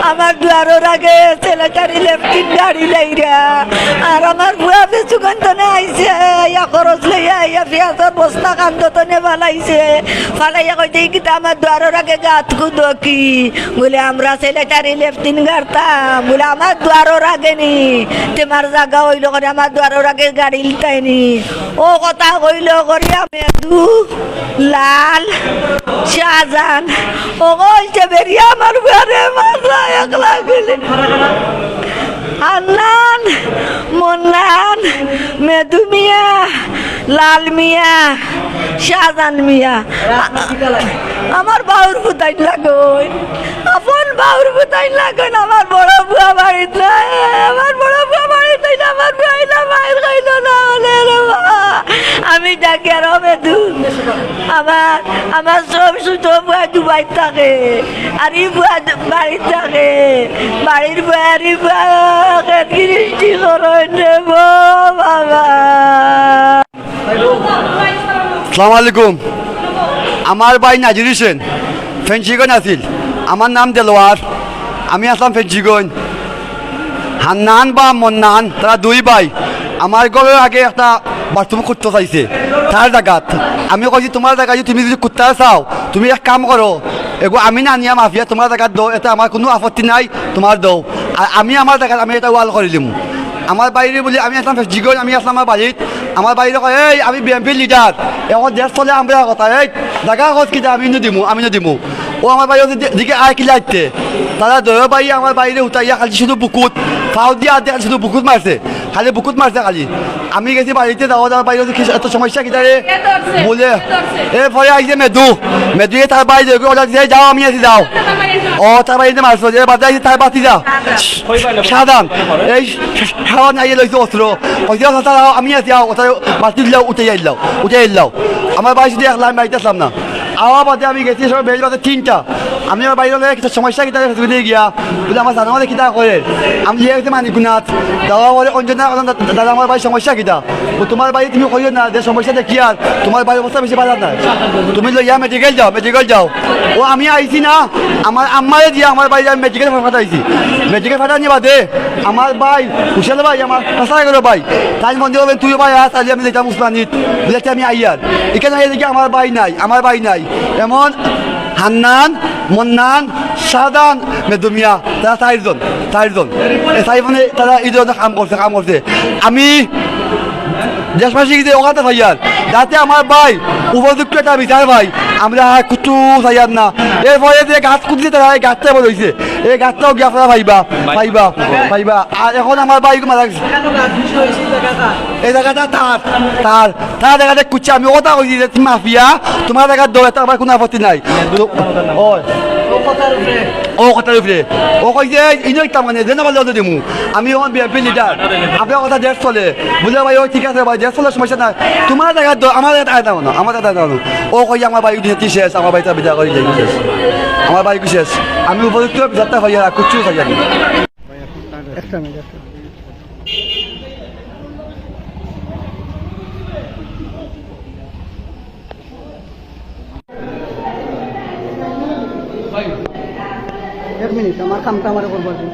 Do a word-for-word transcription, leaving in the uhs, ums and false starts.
আমার দুয়ারর আগে সেলেটারি লেফটিন গাড়ি লাইরা, আর আমার বুয়া বেচুগঞ্জ তনে আইছে, আইয়া খরচ লইয়া আইয়া পিয়াজর বস্তা কান্দো তনে ফালাইছে, ফালাইয়া কইছে, "ই কিতা আমার দুয়ারর আগে গাত কুদো কি?" বুলে, "আমরা সেলেটারি লেফটিন গাড়তাম।" বুলে, "আমার দুয়ারর আগে নি, তুমার জাগা অইলো করে আমার দুয়ারর আগে গাড়ি লিতায় নি।" ও কথা কইলো করিয়া মেদু, লাল, শাহজান, ও কইছে বেরিয়া আমার ঘরে মারলা একলা গুলি। হান্নান, মন্নান, মেদু মিয়া, লাল মিয়া, শাহজান মিয়া। আ-, আমার বাউর ফুতাইন লাগইন, আপন বাউর ফুতাইন লাগইন, আমার বড় বুয়া বাড়িত নাই, আমার বড় বুয়া বাড়িত নাই, আমার বুয়া আইলা মাইর খাইলো না, অনে রে বাবা। আমি ডাকি আর ও মেদু, আমার, আমার সব ছোট বুয়া দুবাই থাকে, আর ই বুয়া বাড়িত থাকে, বাড়ির বুয়া আর ই বুয়া খেত গিরিস্তি করইন রে বাবা। আসসালামু আলাইকুম। আমার ভাই নাজির হোসেন ফেঞ্চিগঞ্জ আছিল। আমার নাম দেলোয়ার, আমি আছলাম ফেঞ্চিগঞ্জ। হান্নান বা মন্নান, তারা দুই ভাই। আমার ঘরর আগে একটা বাথরুম করতো চাইছে, তার জাগাত। আমি কইছি, "তুমার জাগা যদি তুমি যদি করতায় চাও, তুমি এক কাম করো, এগু আমি না নিয়া মাফিয়া তুমার জাগাত দেও, এতে আমার কুনু আপত্তি নাই, তুমার দেও। আর আমি আমার জাগাত আমি এটা ওয়াল করিলিমু।" আমার ভাইরে বুলে, আমি আছলাম ফেঞ্চিগঞ্জ, আমি আছলাম আমার বাড়িত। আমার ভাইরে কয়, "এই, আমি বিএনপির লিডার, এখন দেশ চলে আমরার কথায়, এই জাগা খোঁজ কিতা, আমি নু দিমু, আমি নু দিমু।" ও আমার ভাই ওদের দি-, দিকে আয় কিলা আইতে। তারা দুইও ভাই আমার ভাইরে উঠাইয়া খালি শুধু বুকুত, ফাও দিয়া আদে খালি শুধু বুকুত মারছে। খালি বুকুত মারছে খালি। আমি গেছি বাড়িত, যাওয়া যাওয়ার বাইরে কি এত সমস্যা কিতা রে? বুলে, এরপরে আইছে মেদু। মেদুয়ে তার ভাইরে order দিছে, "যাও, আমি আছি, যাও।" ও, তার ভাইরে মারছে, এর বাদে আইছে তার ভাতিজা। সাদান, এই সাদান আইয়া লইছে অস্ত্র। কইছে, "ও চাচা, যাও, আমি আছি, যাও।" ও তার বাতি দিলাও, উঠে আইলাও, উঠে আইলাও। আমার ভাই শুধু একলা, আমি বাড়িত আছলাম না। আওয়া বাদে আমি গেছি, সব বেশ বাজে তিনটা। আমি আমার ভাইরে বলে, "কিতা সমস্যা কিতা রে, ফেসবুকে গিয়া?" বুলে, "আমার জানো না কিতা করে।" আমি লিয়ে গেছি মানিকগুনাত। যাওয়া বলে, "অঞ্জনা, দাদা, আমার ভাই সমস্যা কিতা?" ও, "তুমার ভাই তুমি কইও না, যে সমস্যা দেখি আর তুমার ভাই অবস্থা বেশি ভালা নায়। তুমি লইয়া মেডিকেল যাও, মেডিকেল যাও।" ও, আমি আইছি না, আমার আম্মারে দিয়া আমার ভাই আমি মেডিকেল ফাটাইছি। মেডিকেল ফাটানি বাদে আমার ভাই, হুসেন ভাই, আমার হাসা গেল ভাই। তাই মনে হবে, "তুই ভাই আস, আজ আমি যেতাম উসমানিত।" বুলে, "আচ্ছা, আমি আইয়ার।" এখানে আইয়া দেখি আমার ভাই নাই, আমার ভাই নাই। এমন হান্নান, মন্নান, সাদান, মেদুমিয়া, তারা চাইরজন, চাইরজন। এ চাইরজনে তারা এই ধরনের কাম করছে, কাম করছে। আমি দেশবাসী কিন্তু ওখানে চাইয়ার, যাতে আমার ভাই উপযুক্ত একটা বিচার পায়, আমরা আর কুচ্ছু চাইয়ার না। এরপরে যে গাছ কুদছে, তারা এই গাছটা বড় হইছে, এই গাছটাও গিয়া আপনারা পাইবা, পাইবা, পাইবা। আর এখন আমার ভাই মারা গেছে। এই জাগাটা তার, তার, তার জাগাতে কুচ্ছা। আমি কথা কইছি যে তুমি মাফিয়া, তুমার জাগাত দেও, এতে আমার কুনু আপত্তি নাই। তো, ওই। ও কথার উপরে। ও কইছে, "এই, ইনো ইতা মানে, যেন বলে অত দিমু। আমি এখন বিএনপি লিডার। আপনার কথা দেশ চলে।" বুলে, "ভাই, ও ঠিক আছে ভাই, দেশ চলে, সমস্যা নাই। তুমার জাগাত দেও, আমার জাগাত আয় না, আমার জাগাত আয় না।" ও কই, "আমার ভাই উঠে শেষ, আমার ভাইটা বিচার করি যাই শেষ। আমার ভাই শেষ। আমি উপযুক্ত বিচারটা পাই আর কুচ্ছু পাই না।" একটা মিনিট, একটা মিনিট। এক মিনিট, আমার কামটা আমারে করবার দিন।